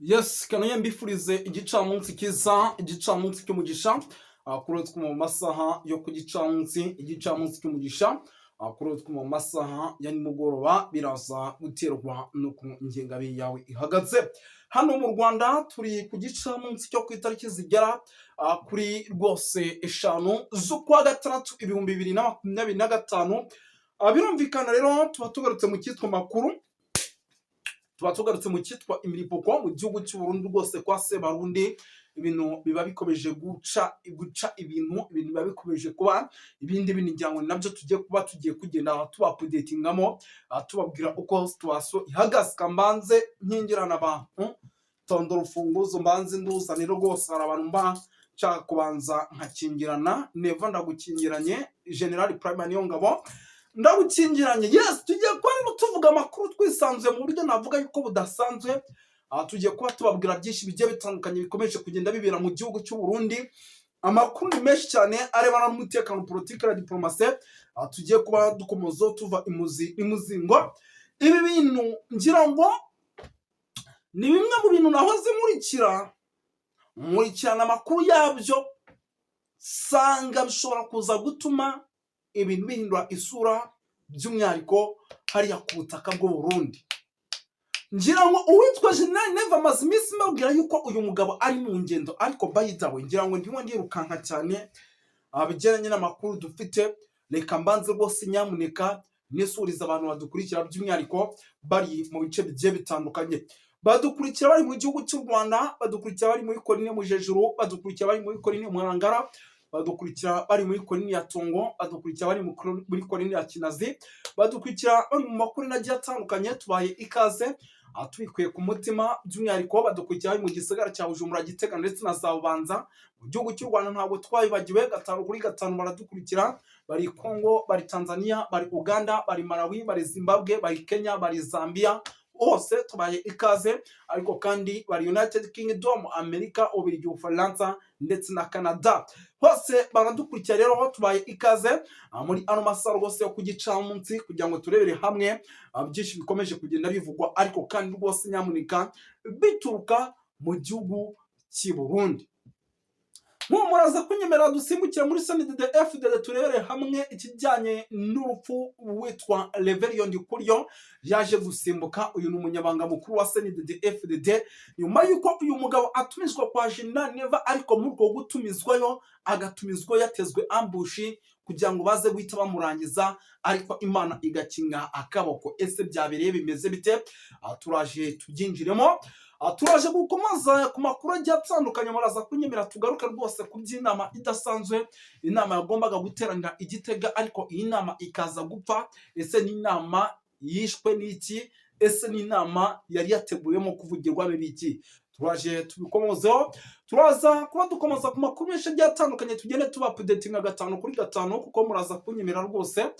Yes, kanoye mbifurize igicamunsi cyiza, igicamunsi cy'umugisha. Kuri twe mu masaha yo ku gicamunsi, igicamunsi cy'umugisha. Kuri twe mu masaha ya nimugoroba, biraza guterwa n'uko ingengabihe yawe ihagaze. Hano mu Rwanda turi ku gicamunsi cyo ku itariki zigera kuri rwose 5 z'ukwa gatandatu 2025. Birumvikana rero, tuba tugarutse mu cyitwa makuru, tuba tugarutse mu cyitwa imiripuko mu gihugu cy'u Burundi rwose kwa Sebarundi. Ibintu biba bikomeje guca ibintu biba bikomeje kuba ibindi bintu, ngira ngo nabyo tugiye kuba tugiye kugenda tuba updatingamo, tubabwira uko situation ihagaze. Kambanze nkingirana abantu, tondo urufunguzo mbanze nduzanire rwose. Hari abantu mba nshaka kubanza nkakingirana. Neva, ndagukingiranye. General Prime niyo ngabo, ndagukingiranye. Yes, tugiye kuba rero tuvuga amakuru twisanzuye mu buryo navuga yuko budasanzwe. Tugiye kuba tubabwira byinshi bigiye bitandukanye bikomeje kugenda bibera mu gihugu cy'u Burundi. Amakuru ni menshi cyane arebana n'umutekano, politiki na diplomasi. Tugiye kuba dukomozaho tuva imuzi imuzingo. Ibi bintu ngira ngo ni bimwe mu bintu nahoze nkurikirana amakuru yabyo, sanga bishobora kuza gutuma ibintu bihindura isura, by'umwihariko hariya ku butaka bw'u Burundi. Ngira ngo uwitwa General Neva, amaze iminsi mbabwira yuko uyu mugabo ari mu ngendo, ariko by the way, ngira ngo ndimo ndirukanka cyane bijyanye n'amakuru dufite. Reka mbanze rwose nyamuneka nisuriza abantu badukurikira, by'umwihariko bari mu bice bigiye bitandukanye. Badukurikira bari mu gihugu cy'u Rwanda, badukurikira bari muri Korine Mujejuru, badukurikira bari muri Korine Murangara, badukurikira bari muri Korini ya Tongo, badukurikira bari muri Korini ya Kinazi, badukurikira bari mu makorini agiye atandukanye. Tubaye ikaze tubikuye ku mutima. By'umwihariko badukurikira bari mu gisagara cya Bujumbura, Gitega ndetse na za Bubanza mu gihugu cy'u Rwanda. Ntabwo twabibagiwe, gatanu kuri gatanu baradukurikira. Bari Congo, bari Tanzania, bari Uganda, bari Malawi, bari Zimbabwe, bari Kenya, bari Zambia, hose tubaye ikaze. Ariko kandi bari United Kingdom, Amerika, Ububiligi, Ubufaransa ndetse na Canada, hose baradukurikira. Rero tubaye ikaze muri ano masaha rwose yo ku gicamunsi, kugira ngo turebere hamwe byinshi bikomeje kugenda bivugwa, ariko kandi rwose nyamuneka bituruka mu gihugu cy'i Burundi. Nk'ubu muraza kunyemerera dusimbukire muri CNDD FDD, turebere hamwe ikijyanye n'urupfu witwa Reverien Ndikuriyo yaje gusimbuka. Uyu ni umunyabanga mukuru wa CNDD FDD. Nyuma y'uko uyu mugabo atumizwa kwa General Neva, ariko muri uko gutumizwayo agatumizwa yatezwe ambush kugira ngo baze guhita bamurangiza, ariko Imana igakinga akaboko. Ese byabereye bimeze bite? Turaje tubyinjiremo. Turaje gukomoza ku makuru agiye atandukanye. Muraza kunyemera tugaruke rwose ku by'inama idasanzwe, inama yagombaga guteranira i Gitega, ariko iyi nama ikaza gupfa. Ese ni inama yishwe n'iki? Ese ni inama yari yateguriwemo kuvugirwamo ibiki? Turaje tubikomozeho. Turaza kuba dukomoza ku makuru menshi agiye atandukanye, tugende tuba updatinga gatanu kuri gatanu, kuko muraza kunyemera rwose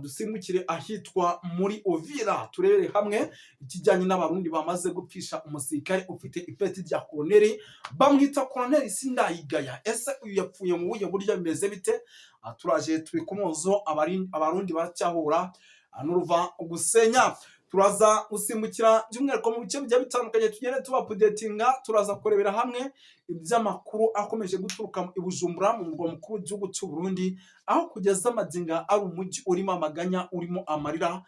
dusimbukire ahitwa muri Uvira, turebere hamwe ikijyanye n'Abarundi bamaze gupfisha umusirikare ufite ipeti rya koroneri, bamwita Koroneri Sindayigaya. Ese uyu yapfuye mu buhe buryo? Bimeze bite? Turaje tubikomozeho. Abarundi baracyahura n'uruva gusenya. Turaza gusimbukira by'umwihariko mu bice bigiye bitandukanye, tugende tuba updatinga. Turaza kurebera hamwe iby'amakuru akomeje guturuka i Bujumbura, mu murwa mukuru w'igihugu cy'u Burundi, aho kugeza amaginga ari umujyi urimo amaganya, urimo amarira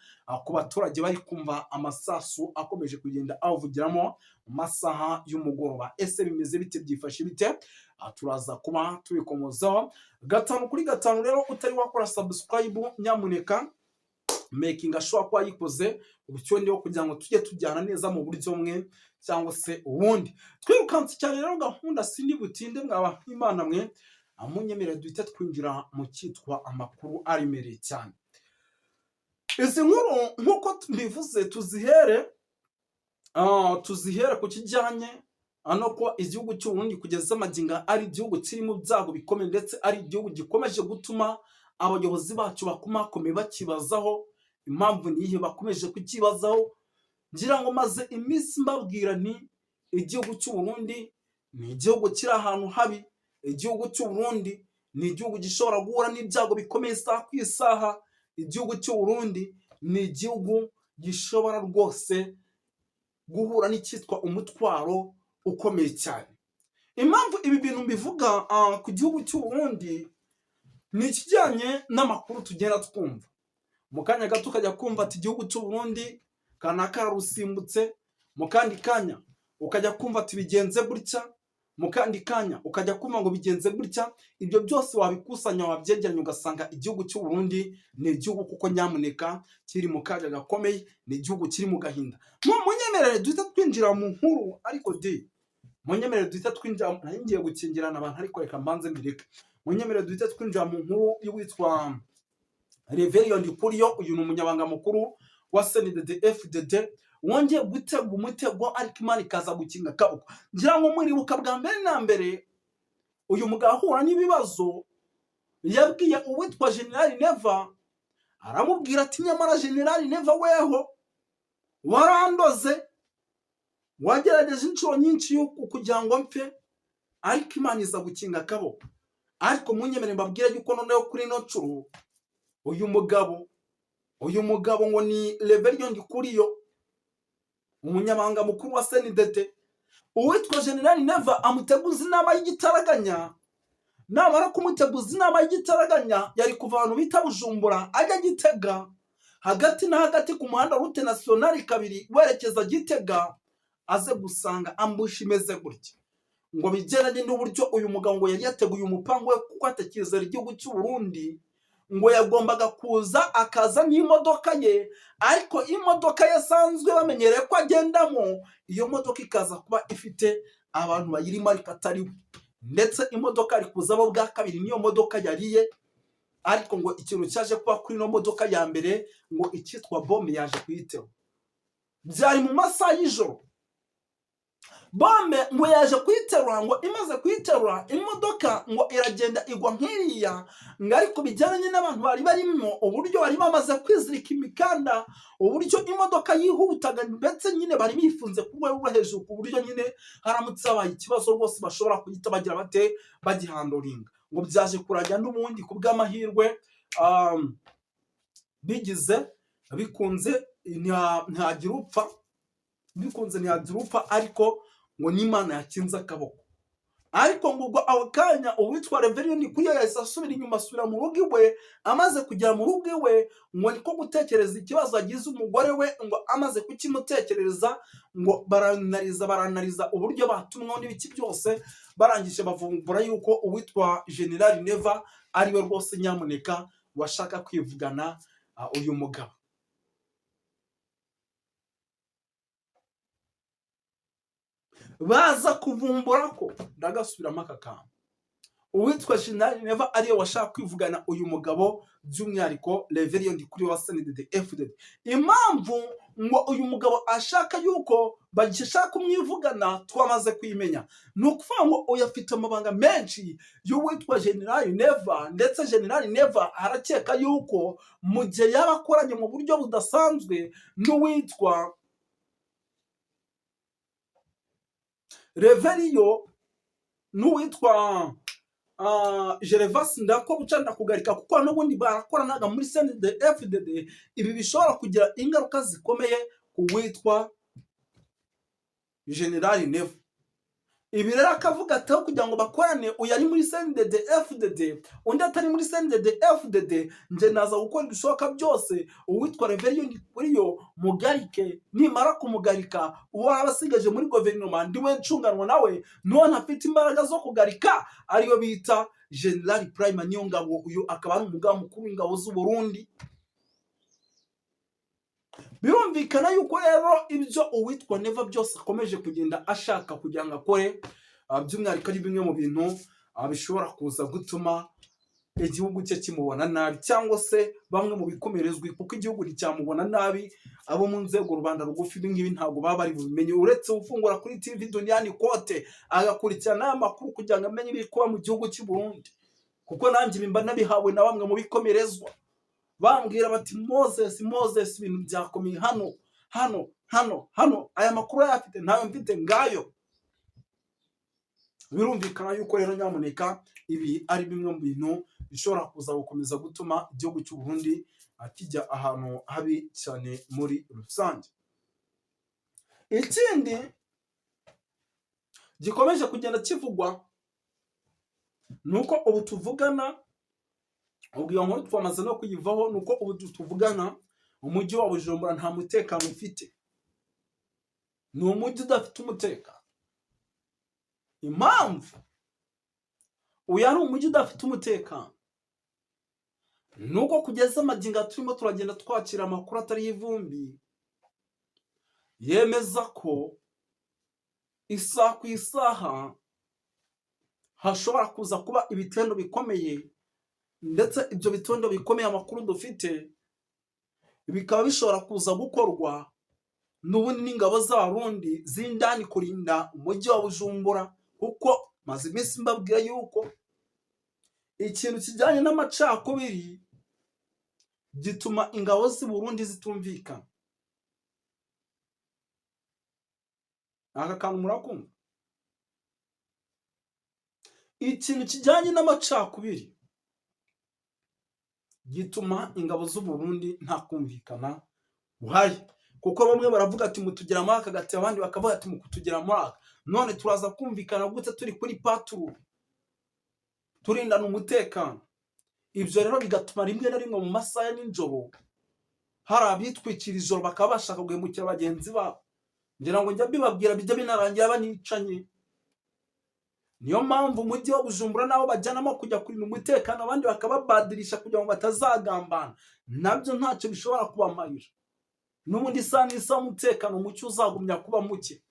ku baturage bari kumva amasasu akomeje kugenda awuvugiramo mu masaha y'umugoroba. Ese bimeze bite? Byifashe bite? Turaza kuba tubikomozaho gatanu kuri gatanu. Rero utari wakora subscribe, nyamuneka making ashobora kuba yayikoze ubucyondeho, kugira ngo tujye tujyana neza mu buryo bumwe cyangwa se ubundi. Twirukanse cyane rero gahunda, sindi butinde. Mwaba Imana mwe, amunyemerere duhite twinjira mu cyitwa amakuru aremereye cyane. Izi nkuru nk'uko mbivuze, tuzihere ku kijyanye no kuba igihugu cy'u Burundi kugeza amaginga ari igihugu kiri mu byago bikomeye, ndetse ari igihugu gikomeje gutuma abayobozi bacu bakomakomeye bakibazaho. Impamvu ni iyihe bakomeje kukibazaho? Ngira ngo maze iminsi mbabwira nti igihugu cy'u Burundi ni igihugu kiri ahantu habi, igihugu cy'u Burundi ni igihugu gishobora guhura n'ibyago bikomeye isaha ku isaha, igihugu cy'u Burundi ni igihugu gishobora rwose guhura n'icyitwa umutwaro ukomeye cyane. Impamvu ibi bintu mbivuga ku gihugu cy'u Burundi ni ikijyanye n'amakuru tugenda twumva mu kanya gato, ukajya kumva ati igihugu cy'u Burundi kanaka kararusimbutse, mu kandi kanya ukajya kumva ati bigenze gutya, mu kandi kanya ukajya kumva ngo bigenze gutya. Ibyo byose wabikusanya, wabyegeranya, ugasanga igihugu cy'u Burundi ni igihugu kuko nyamuneka kiri mu kaga gakomeye, ni igihugu kiri mu gahinda. Munyemerere duhita twinjira mu nkuru, ariko de munyemerere duhita twinjira, nari ngiye gukingirana abantu ariko reka mbanze mbireke. Munyemerere duhita twinjira mu nkuru y'uwitwa Reverien Ndikuriyo. Uyu ni umunyabanga mukuru wa CNDD FDD wongeye gutega umutego, ariko Imana ikaza gukinga akaboko. Ngira ngo muribuka bwa mbere na mbere uyu mugabo ahura n'ibibazo, yabwiye uwitwa General Neva, aramubwira ati: "Nyamara General Neva, weho warandoze, wagerageje inshuro nyinshi yuko kugira ngo mpfe, ariko Imana iza gukinga akaboko." Ariko munyemere mbabwire yuko noneho kuri ino nshuro uyu mugabo ngo ni Reverien Ndikuriyo, umunyamabanga mukuru wa CNDD, uwitwa General Neva amuteguza inama y'igitaraganya. Namara kumuteguza inama y'igitaraganya, yari kuva ahantu bita Bujumbura ajya Gitega, hagati na hagati ku muhanda route nationale 2 werekeza Gitega, aze gusanga ambush imeze gutya. Ngo bigendanye n'uburyo uyu mugabo ngo yari yateguye umupango we, kuko atekereza igihugu cy'u Burundi, ngo yagombaga kuza akaza n'imodoka ye, ariko imodoka ye asanzwe bamenyereye ko agendamo, iyo modoka ikaza kuba ifite abantu bayirimo ariko atari we. Ndetse imodoka ari kuzamo bwa kabiri niyo modoka yariye, ariko ngo ikintu cyaje kuba kuri ino modoka ya mbere, ngo icyitwa bombe yaje kuyitera. Byari mu masaha y'ijoro. Bombe ngo yaje kuyiterura, ngo imaze kuyiterura imodoka ngo iragenda igwa nk'iriya. Ngo ariko bijyanye n'abantu bari barimo, uburyo bari bamaze kwizirika imikanda, uburyo imodoka yihutaga, ndetse nyine bari bifunze ku rwego rwo hejuru, ku buryo nyine haramutse habaye ikibazo rwose bashobora guhita bagira bate, bagihandlinga. Ngo byaje kurajya n'ubundi ku bw'amahirwe, bigize bikunze ntihagira upfa, bikunze ntihagira upfa, ariko ngo n'Imana yakinze akaboko. Ariko ngo ubwo ako kanya uwitwa Reverien Ndikuriyo yahise asubira inyuma, asubira mu rugo iwe. Amaze kugera mu rugo iwe, ngo niko gutekereza ikibazo agize umugore we. Ngo amaze kukimutekerereza, ngo baranariza, baranariza uburyo batumwaho n'ibiki byose, barangije bavumbura yuko uwitwa General Neva ariwe rwose nyamuneka washaka kwivugana uyu mugabo. Baza kuvumbura ko, ndagasubiramo aka kantu, uwitwa General Neva ariwe washaka kwivugana uyu mugabo, by'umwihariko Reverien Ndikuriyo wa CNDD FDD. Impamvu ngo uyu mugabo ashaka yuko bagishaka kumwivugana twamaze kuyimenya. Ni ukuvuga ngo uyu afite amabanga menshi y'uwitwa General Neva, ndetse General Neva arakeka yuko mu gihe yaba akoranye mu buryo budasanzwe n'uwitwa Reverien n'uwitwa Gervas Ndakobuca Ndakugarika, kuko n'ubundi barakoranaga muri CNDD FDD, ibi bishobora kugira ingaruka zikomeye ku witwa General Neva. Ibi rero akavuga ati aho kugira ngo bakorane, uyu ari muri CNDD FDD, undi atari muri CNDD FDD, nje naza gukora ibishoboka byose uwitwa Reverien Ndikuriyo mugarike. Nimara kumugarika, uwo aba asigaje muri guverinoma ndiwe ncunganwa nawe, nuwo ntafite imbaraga zo kugarika, ariyo bita General Prime Niyongabo. Uyu akaba ari umugaba mukuru w'ingabo z'u Burundi. Birumvikana yuko rero ibyo uwitwa Neva byose akomeje kugenda ashaka kugira ngo akore, by'umwihariko ari bimwe mu bintu bishobora kuza gutuma igihugu cye kimubona nabi, cyangwa se bamwe mu bikomerezwa, kuko igihugu nticyamubona nabi. Abo mu nzego rubanda rugufi ibi ngibi ntabwo baba bari bubimenye, uretse ufungura kuri TV Duniani Kote agakurikirana aya makuru kugira ngo amenye ibiri kuba mu gihugu cy'u Burundi. Kuko nanjye ibi mba nabihawe na bamwe mu bikomerezwa, bambwira bati: "Moses, Moses, ibintu byakomeye hano hano hano hano." Aya makuru ayafite ntayo mfite ngayo. Birumvikana yuko rero nyamuneka ibi ari bimwe mu bintu bishobora kuza gukomeza gutuma igihugu cy'u Burundi kijya ahantu habi cyane muri rusange. Ikindi gikomeje kugenda kivugwa ni uko ubu tuvugana, ubwo iyo nkuru twamaze no kuyivaho, ni uko ubu tuvugana umujyi wa Bujumbura nta mutekano ufite. Ni umujyi udafite umutekano. Impamvu uyu ari umujyi udafite umutekano ni uko kugeza amagingo turimo turagenda twakira amakuru atari ivumbi yemeza ko isaha ku isaha hashobora kuza kuba ibitendo bikomeye, ndetse ibyo bitendo bikomeye amakuru dufite bikaba bishobora kuza gukorwa n'ubundi n'ingabo z'Abarundi z'indani kurinda umujyi wa Bujumbura, kuko maze iminsi mbabwira yuko ikintu kijyanye n'amacakubiri gituma ingabo z'i Burundi zitumvikana. Aka kantu murakumva? Ikintu kijyanye n'amacakubiri gituma ingabo z'u Burundi nta kumvikana guhari, kuko bamwe baravuga ati mutugera muri aka gatebo, abandi bakavuga ati mukutugera muri aka. None turaza kumvikana gute turi kuri patrouille turindana umutekano? Ibyo rero bigatuma rimwe na rimwe mu masaha ya nijoro hari abitwikira ijoro bakaba bashaka guhemukira bagenzi babo. Ngira ngo njya mbibabwira, bijya binarangira banicanye. Niyo mpamvu umujyi wa Bujumbura nabo bajyanamo kujya kurinda umutekano, abandi bakababadirisha kugira ngo batazagambana, nabyo ntacyo bishobora kubamarira. N'ubundi isaha n'isaha umutekano muke uzagumya kuba muke,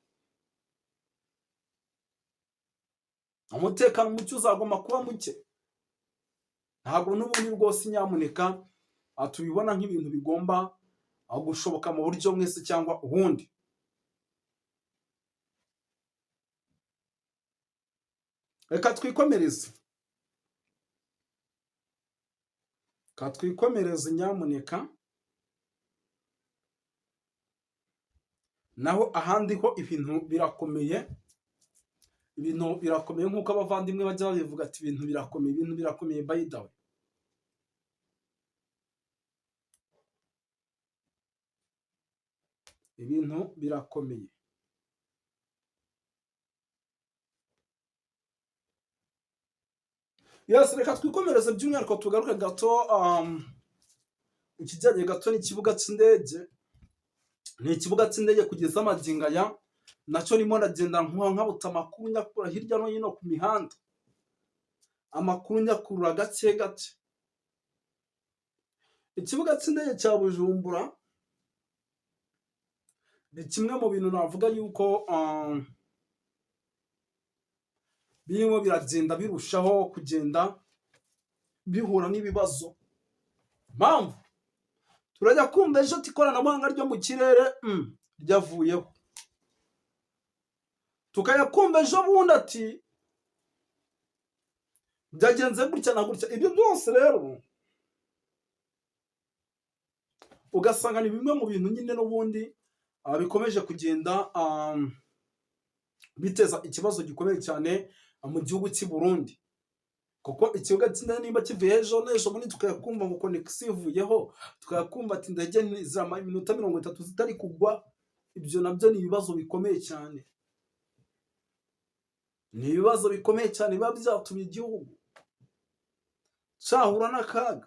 umutekano muke uzaguma kuba muke. Ntabwo n'ubundi rwose nyamuneka tubibona nk'ibintu bigomba gushoboka mu buryo mwese cyangwa ubundi. Reka twikomereze, reka twikomereze nyamuneka. Naho ahandi ho ibintu birakomeye, ibintu birakomeye nk'uko abavandimwe bajya babivuga ati ibintu birakomeye, ibintu birakomeye by the way. Ibintu birakomeye. Yes, reka twikomereze by'umwihariko tugaruke gato ikijyanye gato n'ikibuga cy'indege. Ni ikibuga cy'indege kugeza magingo aya nacyo ndimo ndagenda nkabuta amakuru nyakura hirya no hino ku mihanda, amakuru nyakurura gake gake. Ikibuga cy'indege cya Bujumbura ni kimwe mu bintu navuga yuko birimo biragenda birushaho kugenda bihura n'ibibazo. Impamvu turajya kumva ejo ati ikoranabuhanga ryo mu kirere ryavuyeho, tukajya kumva ejo bundi ati byagenze gutya na gutya. Ibyo byose rero ugasanga ni bimwe mu bintu nyine n'ubundi bikomeje kugenda biteza ikibazo gikomeye cyane mu gihugu cy'i Burundi, kuko ikibuga cy'indege nimba kivuye ejo n'ejo bundi tukajya kumva ngo connexion ivuyeho, tukajya kumva ati indege ziramara iminota 30 zitari kugwa, ibyo nabyo ni ibibazo bikomeye cyane. Ni ibibazo bikomeye cyane biba byatumye igihugu cyahura n'akaga.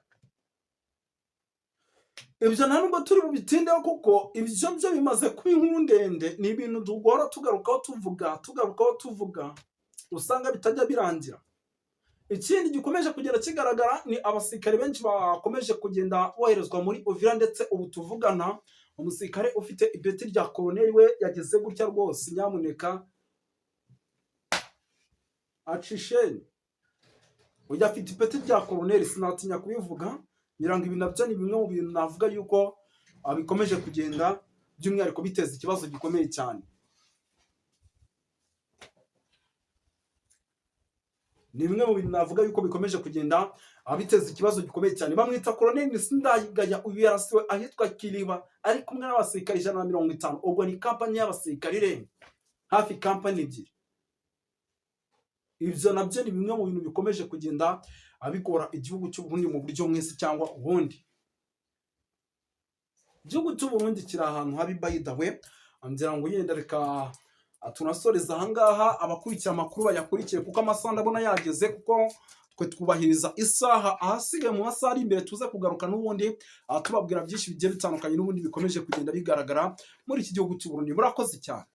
Ibyo nta nubwo turi bubitindeho kuko ibyo byo bimaze kuba inkuru ndende, ni ibintu duhora tugarukaho tuvuga, tugarukaho tuvuga, usanga bitajya birangira. Ikindi gikomeje kugenda kigaragara ni abasirikare benshi bakomeje kugenda boherezwa muri Uvira, ndetse ubu tuvugana umusirikare ufite ipeti rya koloneli we yageze gutya rwose nyamuneka aca isheni. Uyu afite ipeti rya koloneli, sinatinya kubivuga, ngira ngo ibi nabyo ni bimwe mu bintu navuga yuko bikomeje kugenda by'umwihariko biteza ikibazo gikomeye cyane. Ni bimwe mu bintu navuga yuko bikomeje kugenda biteza ikibazo gikomeye cyane. Bamwita Koloneli Sindayigaya, uyu yarasiwe ahitwa Kiriba ari kumwe n'abasirikare 150, ubwo ni kampani y'abasirikare irenga hafi kampani ebyiri. Ibyo nabyo ni bimwe mu bintu bikomeje kugenda bigora igihugu cy'u Burundi mu buryo mwese cyangwa ubundi. Igihugu cy'u Burundi kiri ahantu habi by the way, Ngira ngo yenda reka tunasoreza ahangaha. Abakurikira amakuru bayakurikiye, kuko amasaha ndabona yageze, kuko twe twubahiriza isaha. Ahasigaye mu masaha ari imbere tuze kugaruka n'ubundi tubabwira byinshi bigiye bitandukanye n'ubundi bikomeje kugenda bigaragara muri iki gihugu cy'u Burundi. Murakoze cyane.